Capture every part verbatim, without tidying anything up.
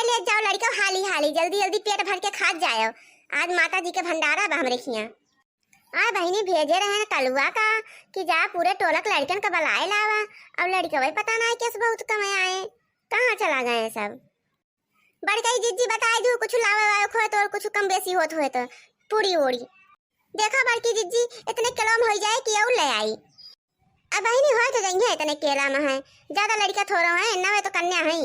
ए, जाओ लड़िका, हाली हाली जल्दी जल्दी पेट भर के खात जायो। आज माता जी के भंडारा बा हमरे खिया। आ बहिनी, भेजे रहे न कलुआ का कि जा पूरे टोलक लड़िकन का बलाए लावा। अब लड़िकवे पता ना केस बहुत कम आए, कहाँ चला गए सब। बड़कई जिज्जी बताए दू, कुछ लावे वावे होए तो और कुछ कम बेसी होत होए तो पूरी ओड़ी। देखा बड़की जिज्जी, इतने केला में होई जाए कि और ले आई। अब बहिनी होए तो जइहे इतने केला में है, ज्यादा लड़िका थोड़ो है, नवे तो कन्या है।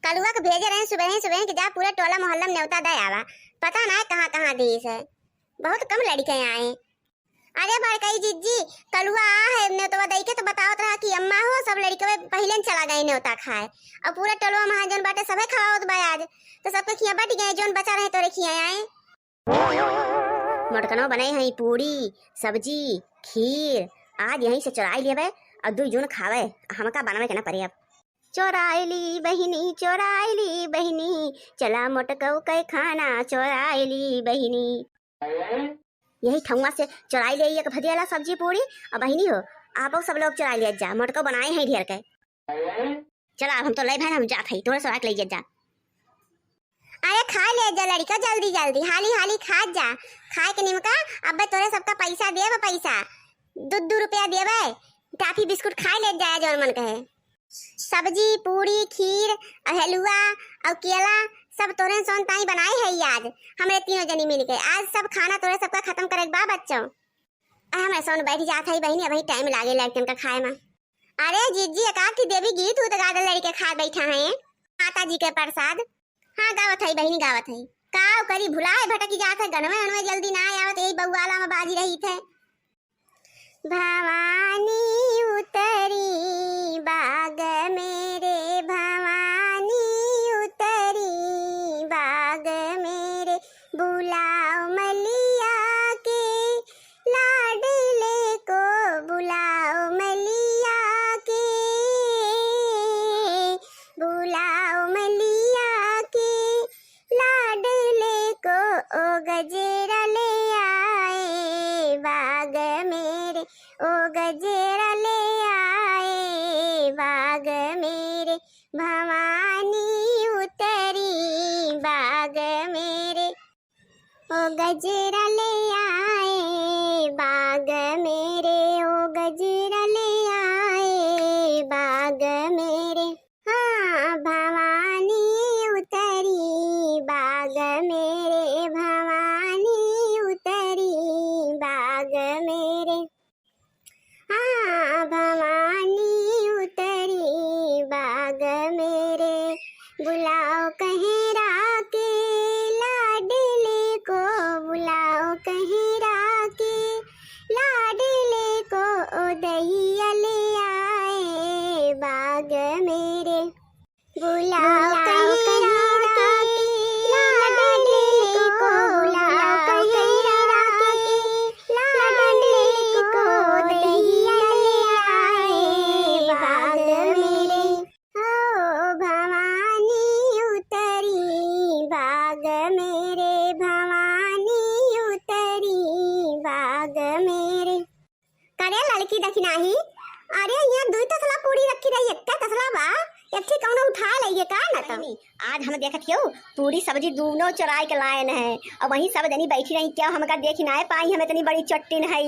कलुआ के भेजे रहे सुबह सुबह कि जा पूरे टोला मोहल्ला में नेवता दे आवा, पता ना कहाँ कहाँ दीस है, बहुत कम लड़िके आए। अरे बड़कई जिज्जी, कलुआ आ है, नेवतवा दई के तो बतावत रहा कि अम्मा हो, सब लड़िकवे पहिले न चला गए नेवता खाए, और पूरा टोलवा में जौन बाटे सभे खवावत बा आज, तो सबके खिया बट गए, जौन बचा रहे तोरे खिया आए। मोटकनो बने हैं पूरी, सब्जी, खीर, आज यहीं से चुराई लेबे और दुई जून खावे, हमका बनवे के ना पड़े अब। चोराई ली बहिनी, चोराई ली बहिनी, चला मोटकऊ के खाना चोराई ली बहिनी। यही ठौआ से चोराई ले एक भदियाला सब्जी पूरी। और बहिनी हो, आपो सब लोग चोराई ले जा, मोटकऊ बनाए हैं ढेर के। चला, अब हम तो ले भाई, हम जात हई, तोहरे सराक ले जा। अरे खा ले जा लड़िका, जल्दी जल्दी, हाली हाली खा जा। खाए के निमका, अबे तोरे सबका पैसा देब, पैसा दू दू रुपया देबे। टाफी बिस्कुट खाए ले जाए जौन मन कहे। सब्जी, पूरी, खीर, और हलुआ, और केला, सब तोरे सोन ताई बनाए है आज। हमरे तीनों जनी मिल के आज सब खाना तोरे सबका खत्म करे के बा बच्चों। अरे हमरे सोन बैठ जात है बहिनी, अबही टाइम लागे लड़कन का खाए में। अरे जिज्जी, एकाध ठे देवी गीत उत गा दे, लड़िके खाए बैठा हैं। माता जी के प्रसाद। हाँ, गावत है बहिनी, गावत है। काव करी, भुलाए भटकी जात है, गनवे अनवे जल्दी ना आवत, यही बउआला में बाजी रही थे। भवानी उतरी बाग मेरे, भवानी उतरी बाग मेरे, बुलाओ मलिया के, लाडले को बुलाओ मलिया के, बुलाओ मलिया के, लाडले को ओ गजरा ले आए बाग मेरे, ओ गजरा ले आए बाग मेरे, भवानी उतरी बाग मेरे। ओ गजरा ले आए बाग मेरे, ओ गजरा ले आए बाग मेरे। हाँ, भवानी उतरी बाग मेरे, भवानी उतरी बाग मेरे। हाँ, भवानी उतरी बाग मेरे, बुलाओ कहरा के, लाडले को बुलाओ कहरा के, लाडले को ओ दहिया ले आए बाग मेरे। बुलाओ कहरा के, लाडले को बुलाओ कहरा के, लाडले को दहिया ले आए बाग मेरे। ओ भवानी उतरी बाग मेरे, भवानी उतरी बाग मेरे। करे लड़की दखिनाही, अरे यहाँ दुई तसला पूरी रखी रही, एक तसला बा, एक ठे कौनो उठा लइए का न तो। बहिनी, आज हम देखत हियो पूरी सब्जी दूनो चोराई के लायन है, और वहीं सब जनी बैठी रही, क्या हमका देखी ना पाई, हम इतनी बड़ी चट्टिन है।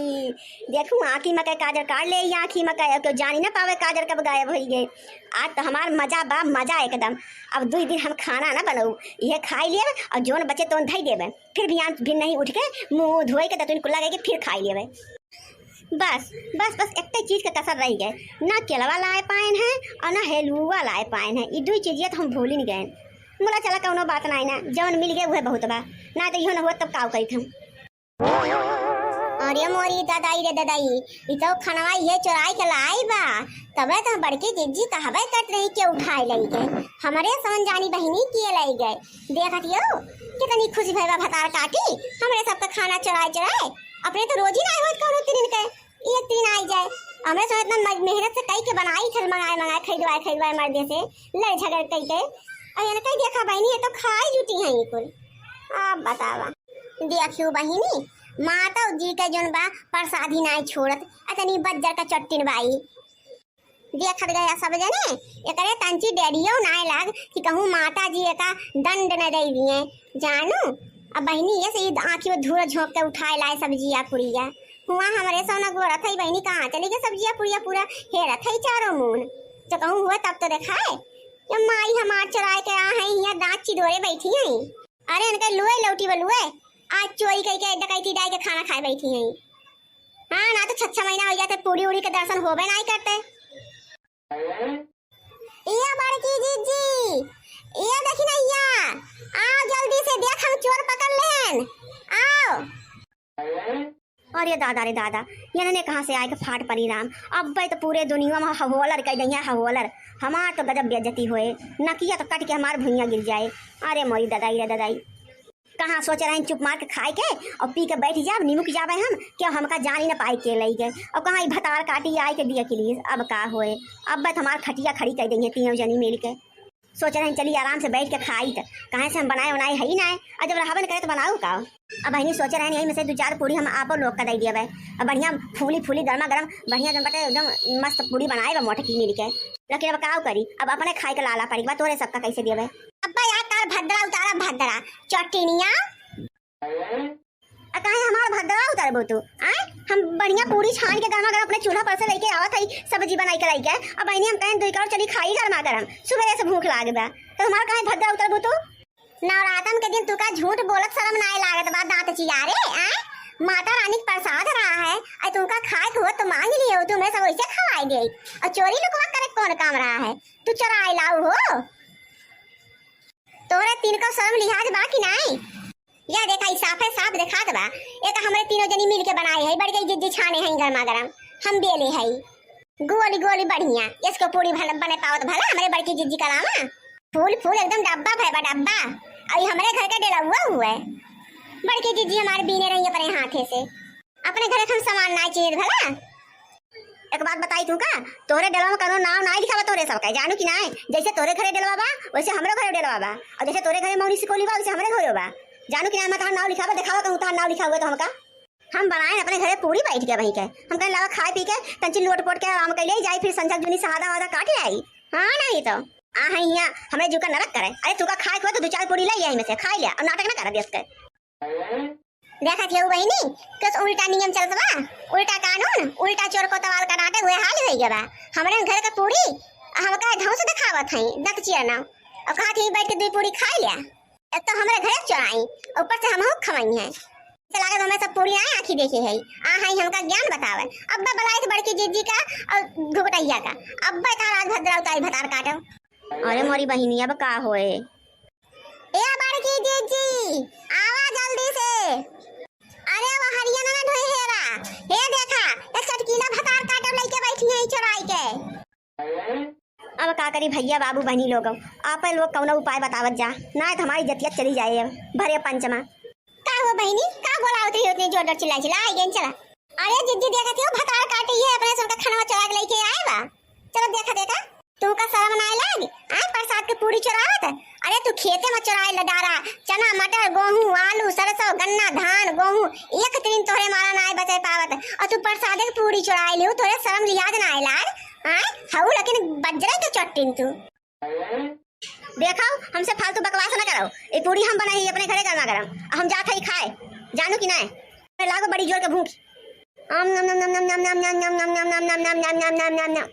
देखू आँखी में के काजर काट ले, ये आँखी में के, क्यों जानी ना पावे काजर कब गायब होई गए। आज तो हमार मजा बा, मजा एकदम। अब दुई दिन हम खाना ना बनाऊ, ये खाई लेब और जोन बचे तोन धई देबे, फिर बिहान भी नहीं उठ के मुँह धोए के दतुन कुल्ला करके फिर खाई लेबे। बस, बस, बस, एक चीज के कसर रह गए, ना केलवा लाए पाएन है और ना हेलुआ लाए पाएन है। ई दुई चीजिया तो हम भूलिन गए। मुला चला, कौनो बात नाई ना, जौन मिल गए वह बहुत बा, ना तो इहो ना हुआ तब काव करी हम। अरे मोरी ददाई रे ददाई, ई तो खनवा ये चोराई के लाई बा, तबे तो बड़की जिज्जी कहबे करत रही के उठाए लई के। हमरे समझ जानी बहिनी किए लई गए। देखत यो, कितनी खुश भइबा भतार काटी, हमरे सबका खाना चोराए चोराए। अपने तो रोजी ना होत कौनो तिरिन के, एक तिरिन आई जाए। हमरे सब इतना मज-, मेहनत से कई के बनाई थे, मंगाए मंगाए, खरीदवाए खरीदवाए मर्दे से, लड़ झगड़ कई के। और इनके देखा बहिनी, ये तो खाए जुटी हैं ये कुल। आप बतावा। देखियो बहिनी, माता जी के जोन बा प्रसादी नाई छोड़त, अतनी बज्जर का चट्टिन बाई। देखत गया सब जने, एकरे तंची डेरियो नाय लाग कि कहूँ माता जी एका दंड न दे दिए। जानू, अब बहिनी ये से ईद आँखी में धूर झोंक के उठाए लाए सब्जिया पुड़िया। हुआ हमरे सोना गोरत है बहिनी, कहाँ चली गई सब्जिया पुड़िया पूरा हेरत है चारों मुन। तो कहूँ हुआ तब तो देखाए। ये माई हमार चुराए के आ है, यहाँ दाँत चिदोरे बैठी है। अरे इनके लुए लौटी बलुए, आज चोरी कई के डकैती डाई के खाना खाए बैठी है। हाँ, ना तो छह छह महीना हो जाते, पूरी उड़ी के दर्शन होबे नाई करते। इया बड़की जीजी, इया देखी ना इया, आओ जल्दी से, देख हम चोर पकड़ लेन, आओ। अरे दादा रे दादा, ये ने कहाँ से आए के फाट परी राम। अब्बे तो पूरे दुनिया में हहोलर कह दइया, हहोलर। हमार तो गजब बेइज्जती होए, नकिया तो कट के हमार भुइयां गिर जाए। अरे मोरी ददाई रे ददाई। कहाँ सोचे रहन चुप मार के खाए के और पी के बैठ जाब, निमुक जाबे हम, क्या हमका जान ही ना पाई के लई गए। और कहाँ ई भतार काटी आए के दिया किलीस, अब का होए। अब बस हमार खटिया खड़ी कर देंगे तीनों जनी मिल के। सोचे रहन चली आराम से बैठ के खाई त, कहाँ से हम बनाए उनाए है ही ना है। और जब रहबे न करे तो बनाऊ का। अब बहिनी सोचे रहन यही में से दो चार पूरी हम आपो लोग का दे दिया। अब बढ़िया फूली फूली गर्मा गर्म बढ़िया जन बटे एकदम मस्त पूरी बनाए बा मोटकी मिल के। लेकिन अब का करी, अब अपने खाए के लाला पड़ी बा, तोरे सबका कैसे दिया। अब्बा यार, तार भद्रा उतारा भद्रा, चटिनिया। आ काहे हमार भद्रा उतारबो तू? आय, हम बढ़िया पूरी छान के गरमा गरम अपने चूल्हा पर से लेके आवत हई, सब्जी बनाई के लेके। अब बहिनी हम कहें दुई करोड़ चली खाई गरमा गरम, सुबह से भूख लाग बा, तो हमार काहे भद्रा उतारबो तू? नवरातन के दिन तुका झूठ बोलत शर्म नाय लागत बा, दांत चियारे, आय? माता रानी के प्रसाद रहा है, आ तुका खाए के हुआ तो मांग लियो, तुम्हें सब वैसे खवाई दे। और चोरी लुकवा करे कौन काम रहा है? तू चोराए लाऊ हो? तोहरे तीन को शर्म लिहाज बा कि नाई? या देखा, ई साफे साफ देखात बा। एक हमरे तीनों जनी मिल के बनाए है, बड़की जिज्जी छाने हैं गरमा गरम, हम बेले है। गोली गोली बढ़िया, इसको पूरी भल-, बने पावत भला हमरे बड़की जिज्जी का लावा। फूल फूल एकदम डब्बा भय बा डब्बा। और ई हमरे घर के डेलौआ हुए। बड़की जिज्जी हमारे बीने रही अपने हाथे से। अपने घरे के हम सामान नाई चीज भला। एक बात बताई तू का, तोहरे डेलवा में कौनो नाव नाई लिखा बा तोहरे सबका, जानू कि नाई? जैसे तोहरे घरे डेलवा बा, वैसे हमरो घरे डेलवा बा। और जैसे तोहरे घरे मौनी सिकोली बा, वैसे हमरे घरे बा। जानू कि नाई, मैं तोहार नाव लिखा बा, देखावा कहूँ तोहार नाव लिखा हुए तो हमका। हम बनाए अपने घरे पूरी बैठ के वहीं के। हम कहें लावा खाए पी के तंची लोट पोट के आराम कर ले जाए, फिर संझा जूनी सहादा वादा काट आई। हाँ, नहीं तो। आ है यहाँ, हमरे जू का नरक करे। अरे तू का खाए के हुआ तो दो चार पूरी ले आई में से, खाई ले, और नाटक ना कर दिया उसके। देखत हऊ बहिनी, कस उल्टा नियम चलत बा, उल्टा कानून, उल्टा चोर कोतवाल का डांटे, उहे हाल होई गवा। हमरे घर के पूरी, आ हमका धौंस देखावत हई, दंत चिरना। और कहत हई बैठ के दुई पूरी खाई लिया। एक तो हमरे घर चोराई, ऊपर से हमहू खवाई हैं। से लागत हमें सब पूरी आए आँखी देखे है, आ हई हमका ज्ञान बतावे। अब्बा बलाई थे बड़की जिज्जी का और घुघटैया का, अब्बा तार आज भद्रा उतारी भतार काटो। अरे मोरी बहिनी, अब का होए? ए बड़की जिज्जी, आवा जल्दी से। अरे वो हरियाणा ना ढोई हेरा, हे देखा, एक चटकीला भतार काटो लइके बैठी है चोराई के। अब का करी भैया, बाबू, बहिनी लोग, आपे लोग कौनो उपाय बतावत जा, ना तो हमारी जतिया चली जाए अब भरे पंचमा। का हो बहिनी, का बोलावत रही उतनी जोर जोर चिल्ला चिल्ला, आई गई चला। अरे जिज्जी देखत हो भतार काटे ये अपने सबका खनवा चोरा के लइके आए बा, चलो देखा देखा। तू का शर्म ना लाग? आए प्रसाद के पूरी चोरावत। अरे तू खेते में चोराए ला डारा, चना, मटर, गोहूं, आलू, सरसों, गन्ना, धान, गोहूं, एक तिरिन तोहरे मारा ना आए बचे पावत। और तू प्रसाद के पूरी चोराए लियो, तोहरे शर्म लिहाज ना आए लाग? आए हऊ लेकिन बज्जरे के चट्टिन तू। देखो, हमसे फालतू बकवास ना करो। ये पूरी हम बनाई अपने घरे गरमा गरम, हम जात हई खाए, जानू कि नाय? लागो बड़ी जोर के भूख। आम नम नम नम नम।